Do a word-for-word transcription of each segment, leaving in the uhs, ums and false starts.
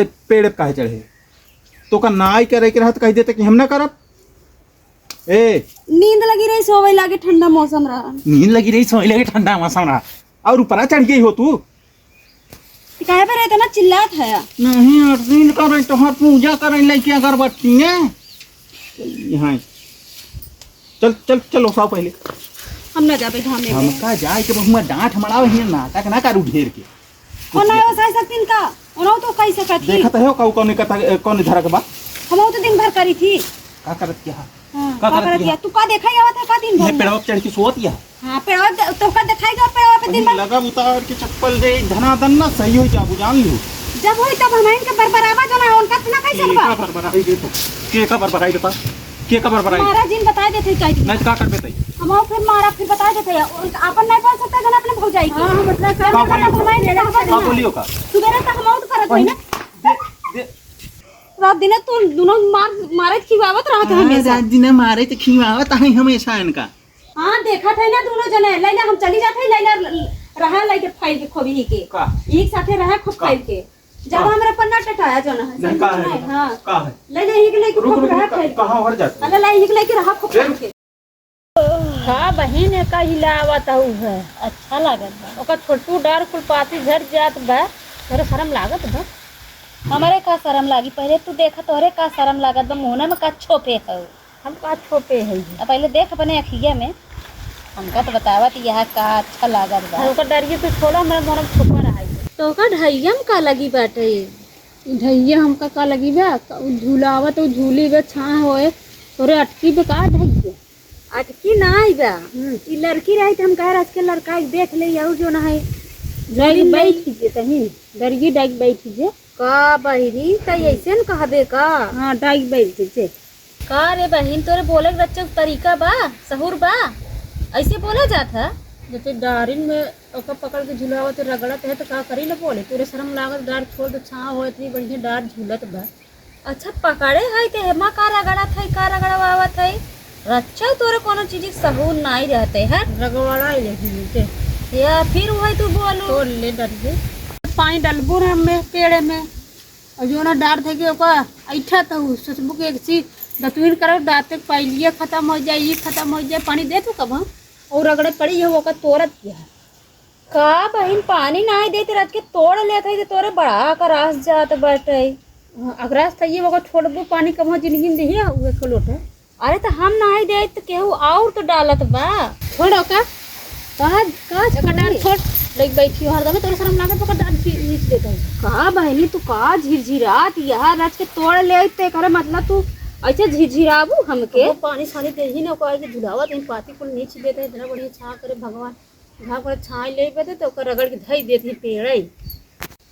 पेड़ पे काहे चढ़े? तोका नाई करे के रहत कहि देते कि हम ना करब। ए। नींद लगी रही, सोवे लागे, ठंडा मौसम रहा। नींद लगी रही, सोवे लागे, ठंडा मौसम रहा। और ऊपरा चढ़ गई हो तू। काहे पर इतना चिल्लात है? नहीं, अरसीन करें, तोहर पूजा करें, लेके अगरबत्ती है। यहाँ। चल, चल, चल, ओसाओ पहले। हम ना जाबे घामे में। हमका जाए के बहुआ डांट मड़ावे हियां, नाटक ना करू ढेर के। ओ ना ओसाई सकतीन का? ओनहु तो कही सकत ही। देखत हो का कौन कथा, कौन धरक बा? हमहू तो दिन भर करी थी। का करत क्या? हाँ, का का करत करत क्या? या? तू का देखा आवत है का दिन भर ये में? पेड़वा पे चढ़ के सोवत या? हाँ, पेड़वा दे-, तोहका देखाई दो, पेड़वा पे दिन भर। लगा उतार के चप्पल दे, धनाधन ना सही हो जाबू, जान लियो। जब होई तब हम इनके बरबरावा जो ना, उनका तो ना कैसे के बा? का बरबराई देता? के का बरबराई देता? के का बरबराई? मारा जिन बताई देते चाहिए। नहीं, का कर देते? हम आओ फिर मारा, फिर बताई देते हैं। उनका अपन नहीं बोल सकता, जना अपने भौजाई के। हाँ, मतलब, का बोलियो? हम नहीं कहबा का ना। बोलियो का? सुबेरे तक हम आउट करत रही ना। दे, दे। रात दिने तो दोनों मार, मारे खिवावत रहत है हाँ, हमेशा। रात दिने मारे तो खिवावत है हमेशा इनका। हाँ, देखत है ना दोनों जने, लैला हम चली जात है, लैला रहा लैके फाइल के खोबही के। का? एक साथे रहा खूब का? फाइल के। जब का? हमरा पन्ना टटाया जो ना है, नहीं, समझ का में है? नहीं, हाँ। का है? लैला एक लेके रुक, खूब रुक, रहा रुक, फाइल के। कहाँ हट जाते? अरे, लैला एक लेके रहा खूब ए? फाइल के। का बहिन, एका हिलावत हऊ है? अच्छा लागत बा। ओकर छोटू डार कुल पाती झड़ जात बा। तोरे शरम लागत बा? हमरे का शरम लागी? पहिले तू देखा, तोहरे का शरम लागत बा? मुहना में का छोपे हऊ? हम का छोपे हई? आ पहिले देख अपने अखिया में। हमका तो बतावत यह का अच्छा लागत बा। अरे ओकर डरिये तू छोड़ा, हमरा मुहना में छोपा रहा है। तो ओकर ढैया में का लगी बाटे? ढैया हमका का लगी बा? का उ झूलावत, उ झूली बे छाह होए, तोरे अटकी बे का ढैया? अटकी ना आई बा। हम्म। ई लड़की रही त हम कहे, आज के लड़का के देख ले, और जो ना है। डाइग बैठ जे तहीं, दरिये डाइग बैठ जे। का बहिनी, त ऐसे न कहबे का? हाँ, डाइग बैठ जे। का रे बहिन, तोरे बोले के रच्चा तरीका बा, सहूर बा? ऐसे बोला जात है? जैसे डारिन में ओकर पकड़ के झुलावत, रगड़त है, त का करी न बोले? तोरे शर्म लागत, डार छोड़ दे, छाँव होत ही, बढ़िया डार झूलत बा। अच्छा, पकड़े है ते हेमा का रगड़त है, का रगड़वावत है? रच्चा तोरे कोनो चीज के सहूर नाई रहते है। रगड़ाई रही है। या फिर वही तू बोलू। तोड़ ले डरिये। पानी डलबू रे हमें पेड़े में। और जो ना डार थे के ओका ऐठा तो सोचबू के एक चीज दतुइन करो, दाँत के पाइलिया खत्म हो जाए, ये खत्म हो जाए, पानी दे तू कब हम? और रगड़े पड़ी है, ओका तोड़त किया है। का बहिन, पानी नाई देत रच के तोड़ लेत है, जे तोरे बड़ा अकरास जात बाटे। अकरास त ये ओकर छोड़बू पानी कबहुँ जिंदगी में देहिया हुए को लोटे। अरे त हम नाई देत त केहू और तो डालत बा। छोड़ ओका। का, का एकर डार छोड़ी? छोड़। लइक बैठी हो हरदम, तोरे शरम लागत ओकर डार खी-, खींच देत है। का बहिनी, तू का झिरझिरात यह रच के तोड़ ले त एकर मतलब तू ऐसे झिरझिराबू हमके? वो पानी सानी देही ना, ओकर ऐसे झुलावत है, पाती कुल खींच देत है, इतना बढ़िया छा करे भगवान। घाम पर छाँय लेबे त ओकर रगड़ के धई देत ही पेड़ई।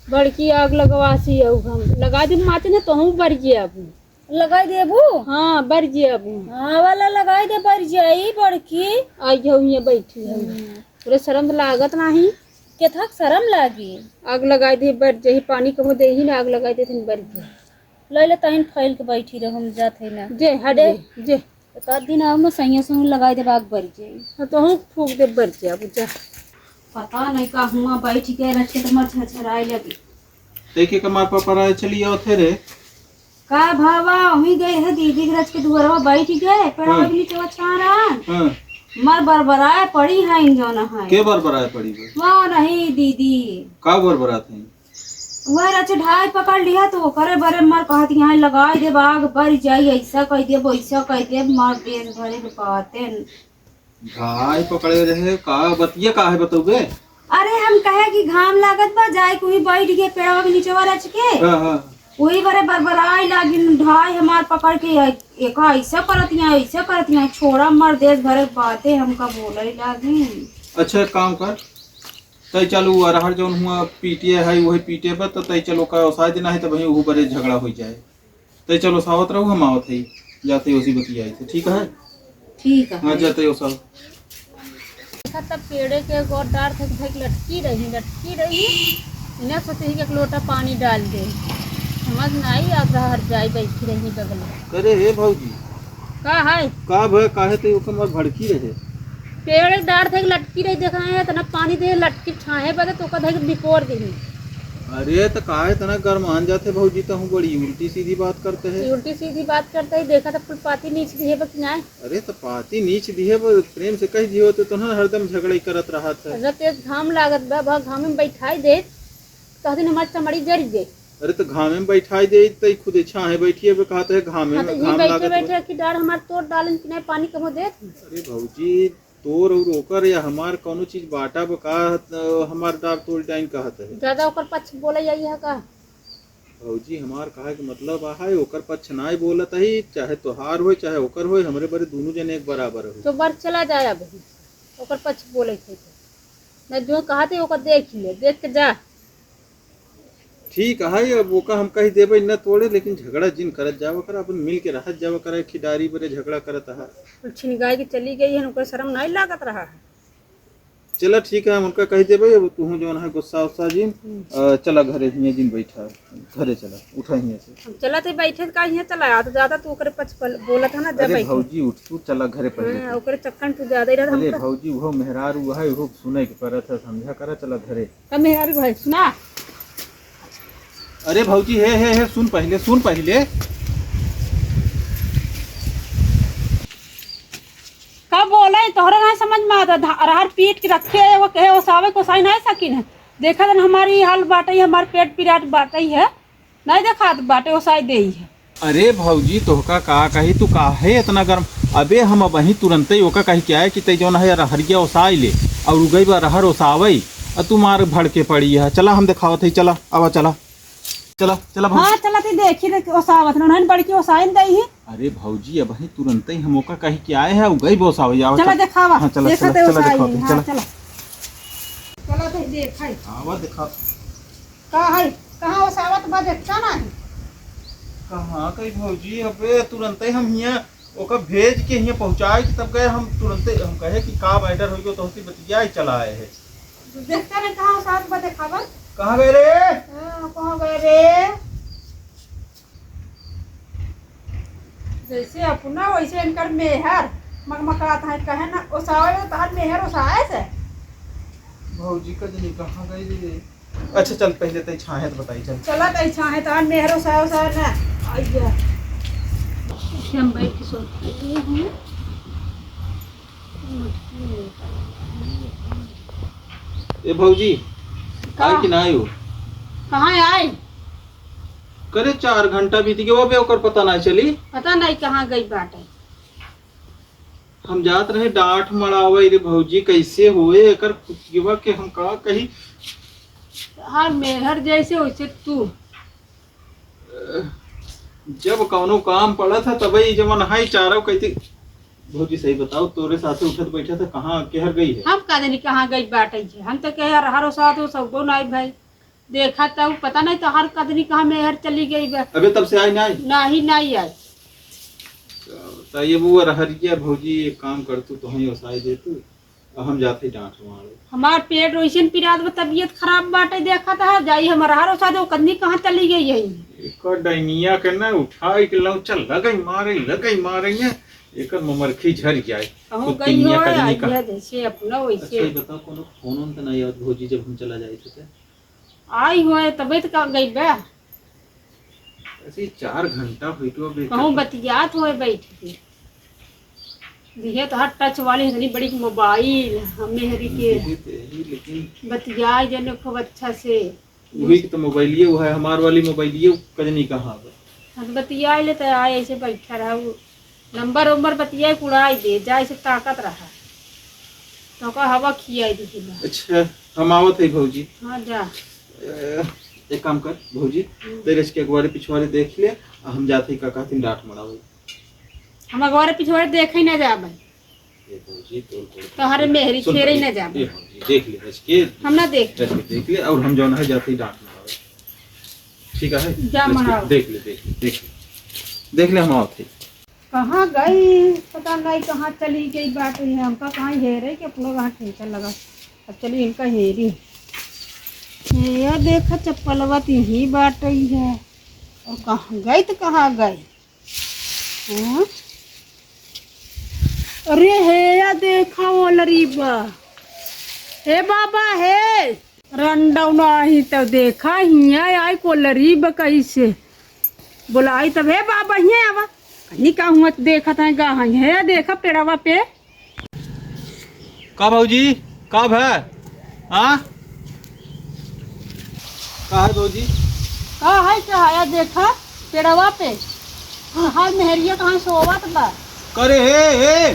बड़की आग लगवासी अउ हम। लगा दे माचिस न तोहूँ बर जियाबू। लगाई देबू? हाँ, बर जियाबू। हाँ, वाला लगाई दे, बर जाई बड़की। आई हऊ हियाँ बैठी है। हम्म। तोरे शरम त लागत नाही। केथक शरम लागी? आग लगाई दे, बर जही पानी कमो देही ना, आग लगाई दे, तनी बर जिया। लैले तहिन फैल के बैठी रहो, हम जात है ना। जे, हट दे। जे, जे। एक आध दिन आओ, मैं सैया से लगाई देब, आग बर जाई। हाँ, तो हम फूक देब, बर जाई, अब जा। पता नहीं का हुआ, बैठ के रच के तो मर झरझराए लगी। देखे कमार पर पराए चली आओ थे रे। का भावा, वहीं गए है दीदी के रच के दुआरवा बैठ गए, पेड़वा हाँ। के नीचे छा रहा। हाँ। मर बरबराए पड़ी है इन जौन है। के बरबराए पड़ी बे? वह नहीं दीदी। का बरबरात है? वह रच ढाई पकड़ लिया तो ओकरे बरे मर कहत यहाँ लगाई देब, आग बर जाई, ऐसा कह देब, वैसा कह देब, मर देश भरे के बातें। ढाई पकड़े रहे, का बतिया का है बतौबे? अरे हम कहे कि घाम लागत बा, जाए के वहीं बैठ गए पेड़वा के नीचवा रच के। हाँ, हाँ। वही बरे बरबराए लागिन, ढाई हमार पकड़ के ए-, एका ऐसा करत यहाँ, ऐसा करत यहाँ, छोड़ा मर देश भरे के बातें हमका बोले लागिन। अच्छा एक काम कर, तै चल उ अरहर जौन हुआ पीटिए है, वही पीटे बा, तो तै चल ओका ओसाए देना है, तब वहीं ओहू बरे झगड़ा हो जाए। तै चल ओसावत रहो, हम आवत है, जाते ओसी बतियाई थे, ठीक है? ठीक है। हाँ, जाते ओसाओ। देखा तब पेड़े के एगो डार थे, थे लटकी रही, लटकी रही, इन्हें सोचे ही कि एक लोटा पानी डाल दे, समझ ना आई, आप रहा हट जाई, बैठी रही बगल में। अरे हे भौजी, का है? का भय, काहे ते ओकर मर भड़की रहे? पेड़ एक डार थे लटकी रही, देख रहे हैं, इतना पानी दे लटकी छाहे बदे तो ओकर धई के बिकोर देही। अरे, त काहे इतना गरमान जात है भौजी, तहूँ बड़ी उल्टी सीधी बात करत है। उल्टी सीधी बात करत है, देखा त कुल पाती नीच दिहे बा कि नाय? अरे, त पाती नीच दिहे बा, प्रेम से कह दिहो तो तोहन हरदम झगड़े करत रहत है। अगर तेज घाम लागत बा, भा घाम में बैठाई दे, कह दिन हमार चमड़ी जरि जाई। अरे, त घामे में बैठाई दे, त ई खुदे छाहे बैठी है, कहत है घामे में, घाम लागत बा। बैठे बैठे कि डार हमार तोड़ डालन कि नाय, पानी कमो देत। अरे भौजी, तोर और ओकर या हमार कौनो चीज बाटा बा का, त हमार डार तोड़ डाइन कहत है। ज्यादा ओकर पक्ष बोले आई है का? भौजी, हमार कहे के मतलब आ है, ओकर पक्ष नाय बोलत ही, चाहे तोहार होय, चाहे ओकर होय, हमरे बरे दुनू जने एक बराबर हो। तो बर चला जाए अब, ओकर पक्ष बोले थे तो। न जो कहत है, ओकर देख ले, देख के जा। ठीक है, अब ओका हम कह देबे न तोड़े, लेकिन झगड़ा जिन करत जावा करा, अपन मिल के रहत जावा करा, एक ही डारी बरे झगड़ा करत है। कुल छिनगाई के चली गई है, ओकर शर्म नाय लागत रहा है। चला ठीक है, हम उनका कह देबे, अब तू जौन है गुस्सा उस्सा जिन, हम्म। अ, चला घरे हियाँ जिन बैठा, घरे चला, उठा हियाँ से। हम चला थे बैठे का हियाँ चला, आ तो ज्यादा तू ओकरे पच पल-, बोलत है ना, जा अरे बैठ। भौजी उठ, तू चला घरे पहले हाँ, तू। ओकरे चक्कर में तू ज्यादा ही रहत, हम अरे तो भौजी, उहो मेहरारू है, उहो सुने के परत है, समझा करा, चला घरे। का मेहरारू भाई, सुना। अरे भौजी, हे, हे, हे, सुन पहिले, सुन पहिले। का बोले, तोहरे ना समझ में आता। धा-, अरहर पीट के रखे है, वो कहे ओसावे को ओसाई नाय सकिन है। देखा तन हमारी हाल बाटइ है, हमार पेट पिरात बाटइ है, नाय देखात बाटे, ओसाई देइ है। अरे भौजी, तोहका का कही, तू काहे इतना गरम? अबे हम अबहीं तुरंते ओका कही के आए कि तै जौन है अरहरिया ओसाई ले, और उ गई बा अरहर ओसावई, आ तू मार भड़के पड़ी है। चला हम देखावत है, चला, आवा चला, चला, चला भौजी। हाँ, चला तै देखी रे, ओसावत न, उन्हन बड़की ओसाइन दई ही। अरे भौजी, अबहीं तुरंते हम ओका कही के आए हैं, उ गई बा ओसावई, आवा चला चला। देखावा, हाँ, चला, देखा चला, तै चला ओसाई देखावत है, है, हाँ, चला। चला। चला तै देखाई। आवा देखा। का है? कहाँ ओसावत बा, देखता नाही? कहाँ कही भौजी, अबे तुरंते हम हियाँ ओका भेज के हियाँ पहुँचाए के तब गए, हम तुरंते हम कहे कि का matter होइगो, तोहसे बतियाए चला आए है। देखता नाही कहाँ ओसावत बा, देखावा। कहाँ गए रे? हाँ, कहाँ गए रे? जैसे अपना वैसे इनकर मेहर मगमगात है, कहे ना ओसावे में तहार मेहर ओसाए से। भौजी का जनी कहाँ गई रे? अच्छा चल, पहले तै छाहे तो बताई, चल। चला तै छाहे, तहार मेहर ओसाए, ओसाए ना। आइया। हम बैठ के सोते हैं। ए भौजी, का? आए कि ना आए हो? कहाँ आए? करे चार घंटा बीत गए, वो भी ओकर पता ना चली। पता नहीं कहाँ गई बाटे। हम जात रहे डांठ मड़ावे रे भौजी, कैसे होए एकर कुतियवा के हम का कही। हाँ, मेहर जैसे वैसे तू। जब कौनो काम पड़त है तबे ई जवन है चारो कहती। भौजी सही बताओ, तोरे साथे उठत बैठत है, कहाँ केहर गई है? हम का जानी कहाँ गई बाटे है। हम तो कहे अरहर ओसावत हो, सबको नाई भाई। देखा तो पता नहीं तोहार कदनी कहाँ मेहर चली गई बा। अबे तब से आई नाई? नाही, नाही आई। तो ये वो अरहरिया भौजी, एक काम कर तू, तोहई ओसाई दे तू, अब हम जात ही डांठ मारे। हमार पेट वैसे पिरात बा, तबियत खराब बाटे, देखा तो जाई हम अरहर ओसाई दे, कदनी कहाँ चली गई है? एकर डैनिया के ना उठाई के लौचा लगई मारे, लगई मारे ये, एकर ममरखी झर जाए। कहूँ गई हो, कदनी आई कहाँ? है जैसे अपना वैसे। अच्छा, ये बताओ, कोनो फोन ओन तो नहीं आवत भौजी, जब हम चला जाए थे तो? आई होए, तबे तो का गई बा। ऐसे ही चार घंटा होई तो अब एक कहूँ बतियात होए बैठ के। दिहे तो हर touch वाली इतनी बड़ी मोबाइल, हमें हरी के यही तो, यही, लेकिन बतियाए जने खूब अच्छा से। वही के तो मोबाइलिए वो है, हमार वाली मोबाइलिए कजनी कहाँ बा? हम बतियाए ले तो आए ऐसे बैठा रहा, वो नंबर उम्बर बतियाए के उड़ाई दे, जाए से ताकत रहा। तो का हवा खियाई दी थी बा। अच्छा, हम आवत है भौजी। हाँ, जा। ए, एक काम कर भौजी, हम्म। तेरे के अगवारे पिछवारे देख ले, आ हम जात है का कहती डांठ मड़ावे। हम अगवारे पिछवारे देखे ही ना जाबे। ए भौजी, तोल, तोल, तोहरे तोल। मेहरी सुन छेड़े पहले। ना जाबे। ए भौजी, देख ले, रच के। हम ना देख। रच के देख ले, और हम जौन है जात ही डांट मड़ावे। ठीक है? जा रच के मड़ाओ। देख ले, देख ले, देख ले। देख ले, हम आवत है। कहाँ गई, पता नहीं कहाँ चली गई बाटे। हमका कहाँ हेरे के अपनो कहाँ ठेका लगा। अब चली इनका हेरी। हे या देखा चप्पलवा तो यही बाटे है। और कहाँ गई तो कहाँ गई? हाँ? अरे हे या देखा वो लरीबा। हे बाबा हे। रंडौना ही तो देखा, हियाँ आई कोलरी बकई से। बोलाई तब, "हे बाबा, हियाँ आवा।" कहीं का हुआ तो देखत है, गा है, हे देखा पेड़वा पे। का भौजी, का भै? हाँ? का है भौजी? का है, का है, देखा पेड़वा पे। हाल मेहरिया कहाँ सोवत बा। करे, हे, हे,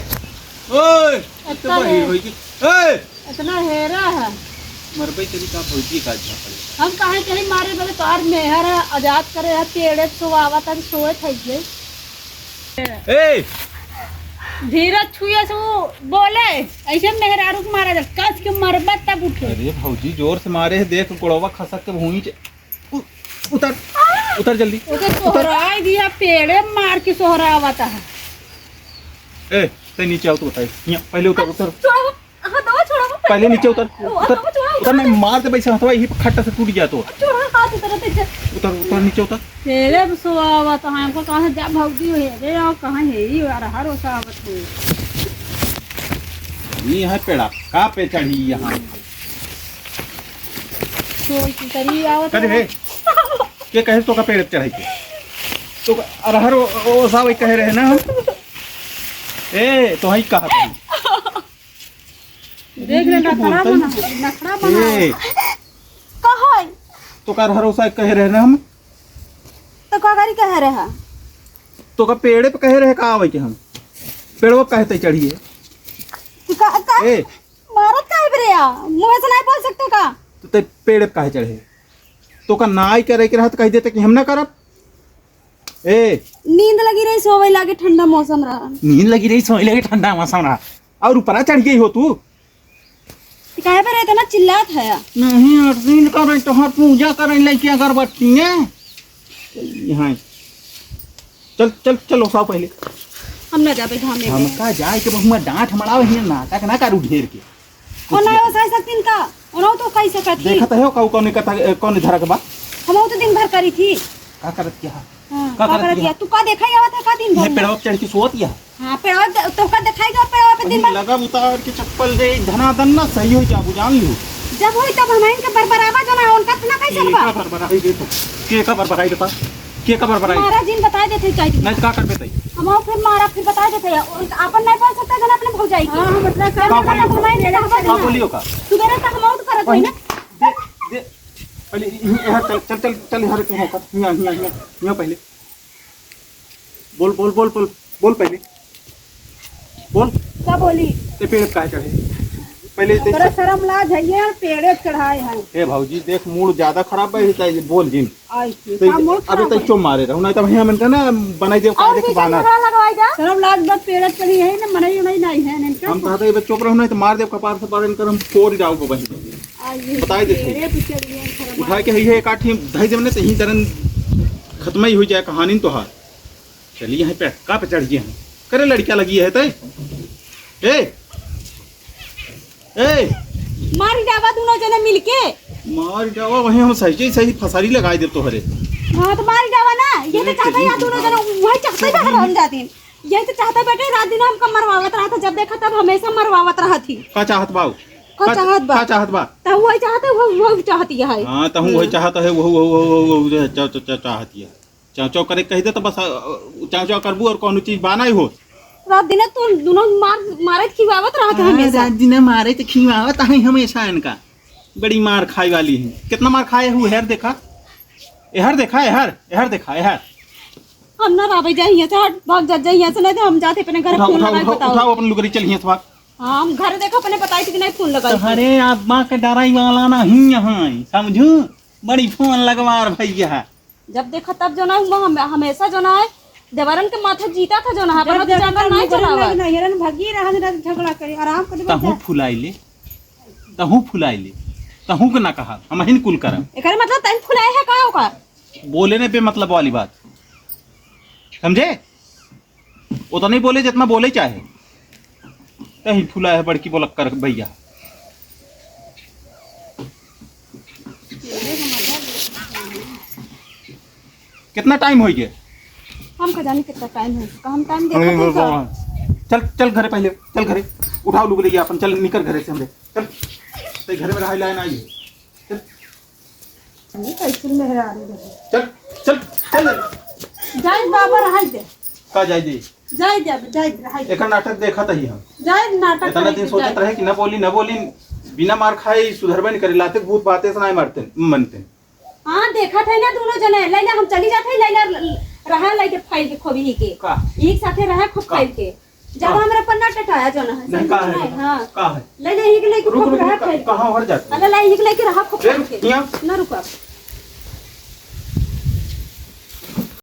ओए, इतना तो बहिर हे-, होई कि, ए! इतना हेरा है। मरबे तेरी का भौजी का झापड़। हम काहे तेरी मारे बदे तोहार मेहर है, आजाद करे है, पेड़े पे सोवावत है, सोए थे ये। ए! धीरज छुए से वो बोले, ऐसे मेहरारू के मारा जाए, कस के मरबा तब उठे। अरे भौजी, जोर से मारे है, देख गोड़वा खसक के भूमि च-, उ-, उतर, उतर जल्दी। ओके, सोहराई दिया, पेड़े मार के सोहरावत है। ए, ते नीचे आओ तो बताई। यहाँ, पहले उतर, उतर। छोड़ो, हाँ, दवा छोड़ो। पहले नीचे उतर। ओ, उतर, दवा छोड़ो। उतर, नहीं, मार दे वैसे हथवा, यही खट्टा से टूट गया तो। छोड़ो, हाथ उतर, उतर। उतर, उतर, नीचे उतर। तेरे भी सोआवत है, हमको कहाँ से जा भौजी है? अरे, आओ, कहाँ है? ये अरहर ओसावत है। ये है पेड़ा, का पे चढ़ी यहाँ? तो इसी तरी आवत करे है। रे, के कहे तो का पेड़ पे चढ़ाई के? तो का अरहर ओ, ओसावे कहे रहे ना हम। ए, तो हई कहा था। देख ले, नखरा बना, नखरा बना। ए। का है? तो का अरहर ओसावे कहे रहे ना हम। तो का करी कहे रहे? तो का पेड़े पे कहे रहे का आवे के हम? पेड़वा पे कहे ते चढ़िए। तू का, का? ए। मारत काहे बे रे या? मुँह से नहीं बोल सकते का? तो ते पेड़े पे काहे चढ़े? तो का नाई करे के रहत कह देते कि हम ना करब। ए। नींद लगी रही, सोवे लागे, ठंडा मौसम रहा। नींद लगी रही, सोवे लागे, ठंडा मौसम रहा। और ऊपरा चढ़ गई हो तू। तो काहे पर इतना चिल्लात है? नहीं, अर्जुन करें, तोहर पूजा करें, लेके अगरबत्ती है। चल, यहाँ। चल, चल, चल, ओसाओ पहले। हम ना जाबे घामे में। हमका जाए के बहुआ डांट मड़ावे हियां, नाटक ना करू ढेर के। और ना ओसाई सकतीन का? ओनहु तो कही सकत ही। देखत है का, कौन कथा, कौन धरक बा? हमहू तो दिन भर करी थी। का करत क्या? हाँ, का का करत करत क्या? क्या? तू का देखा आवत है का दिन भर ये में? पेड़वा पे चढ़ के सोवत या? हाँ, पेड़वा दे-, तोहका देखाई गवा पेड़वा पे दिन भर। लगा उतार के चप्पल दे, धनादन ना सही हो जाबू, जान लियो। जब होई तब हम इनके बरबरावा जो ना, उनका इतना कैसे के बा? का बरबराई दे तो? के का बरबराई देता? के का बरबराई? मारा जिन बताई देते चाहिए। नहीं तो का करबे तई? हम आओ फिर मारा, फिर बताई देते हैं। उनका अपन नहीं बोल सकता, जना अपने भौजाई के। हाँ, हम अपना काम का बोली? करना, घुमाई देना, हम का बोलियो का? सुबेरे तक हम आउट करत वही रही ना। दे, दे। अरे, यहाँ चल, चल, चल, चल, यहाँ रुक, यहाँ कर। यहाँ, यहाँ, यहाँ, यहाँ पहले। बोल, बोल, बोल, बोल, बोल पहले। बोल। का बोली? ते पेड़ पे काहे चढ़े? पहले ते तोरा शर्म लाज है, ये पेड़े चढ़ाए हैं। ए भौजी, देख, मूड ज्यादा खराब बा, ये बोल जिन। आई के, ते का मूड अबे खराब ते है? चुप मारे रहू, नहीं तो भैया मन का ना बनाई देव और काहे पीछे बहाना। झगड़ा लगवाई जा। शर्म लाज बा, पेड़े चढ़ी है ना, मनई उनई नहीं है इनका। हम कहते हैं, चुप रहू, नहीं तो मार देव कपार से, पर इनकर हम फोड़ जाओ बहिन। आई ये बताई देते हैं। पेड़े पे चढ़ी है, शर्म उठा के है, ये एक आठी धई देवने से ही तरन खत्म ही हो जाए कहानी तोहार। चलिए, यहाँ पे का पे चढ़ गए हैं। करे लड़का लगी है तय। ए, ए। मारी डावा दोनों जने मिलके। मारी डावा, वहीं हम सही सही फसारी लगाई दे तोहरे। हाँ, तो मारी डावा ना, ये तो ये चाहता है यार, दोनों जने वही चाहते ही बाहर हम जाते हैं। ये तो चाहता है बेटे, रात दिन हमका मरवावत रहा था, जब देखा तब हमेशा मरवावत रहा थी। का चाहत बाऊ? का का चाहत बा? का चाहत बा? तो वही चाहत है, वो, वो चाहती है। हाँ, तो हम वही हाँ। चाहत है, वो, वो, वो, वो, वो, वो, चा-, चा-, चा-, चाहती है। चाँव चाँव करे कहि दे त बस, अ, अ, चाँव चाँव करबू और कौनो चीज बा नाहीं होत। रात दिने तू दुनो मार, मारत खिवावत रहत हाँ, हमेशा। रात दिने मारत खिवावत है हमेशा इनका। बड़ी मार खाए वाली है। कितना मार खाए हु, एहर देखा। एहर देखा, एहर, एहर देखा, एहर। हम ना रहबे, जा हियाँ से हट, भाग जा, जा हियाँ से, नहीं तो हम जाते अपने घर उठाओ, फोन उठाओ, लगाए उठाओ, बताओ। उठाओ अपन लुगरी, चल हियाँ से भाग। हाँ, हम घर देखो अपने बताई थी कि नहीं फोन लगाई थी। अरे, आप माँ के डराई वाला नहीं यहाँ, समझू? बड़ी फोन लगवार भैया। जब देखा तब जो ना हुआ, हम, हमेशा जो ना है, देवरन के माथे जीता था जो ना है, जब अपन तो देखा जानवर तब नहीं मुगरन चलावा। लग ना, हेरन भगी रहा, ना झगड़ा करे, आराम कर तहूँ फुलाई ले, तहूँ फुलाई ले, तहूँ के ना कहा, हम हिन कुल करब। एकरे मतलब तैं फुलाए है का ओकर? बोले ने बेमतलब वाली बात, समझे? उतना ही बोले जितना बोले चाहे। कहीं फुला है बड़की बोलक्कर भैया। कितना टाइम हो गया? हम का जानी कितना टाइम हो चुका, हम टाइम अरे देखते हैं बाबा। का? चल, चल घरे पहले, चल घरे। उठाओ लुगरी अपन, चल निकल घरे से हमरे। चल, ते घरे में रहा लाइन आई है। ये कैसे मेहरारू रहे। चल, चल, चल। जाए बाबा, रहाई दे। का जाए दी? जाए दे, अब जाए दे, रहाई दे। एकर नाटक देखत ही हम। जाए नाटक इतना करे दिन के, सोचत जाए। रहे कि न बोली, न बोली, बिना मार खाए ई सुधरबे न करे, लाते भूत बाते से नाय मारते, मनते। हाँ, देखत है ना दोनों जने, लैला हम चली जात है, लैला रहा लैके फाइल के खोबी ही के। का? एक साथे रहा खूब का? फाइल के। जब का? हमरा पन्ना टटाया जो ना है, नहीं, समझ का में है? आए, हाँ। का है? लैला ही के लेके रुक, खूब रुक, रहा रुक, फाइल के। कहाँ हर जाते? अरे ला ही के लेके रहा खूब रे, फाइल के। यहाँ। ना रुका।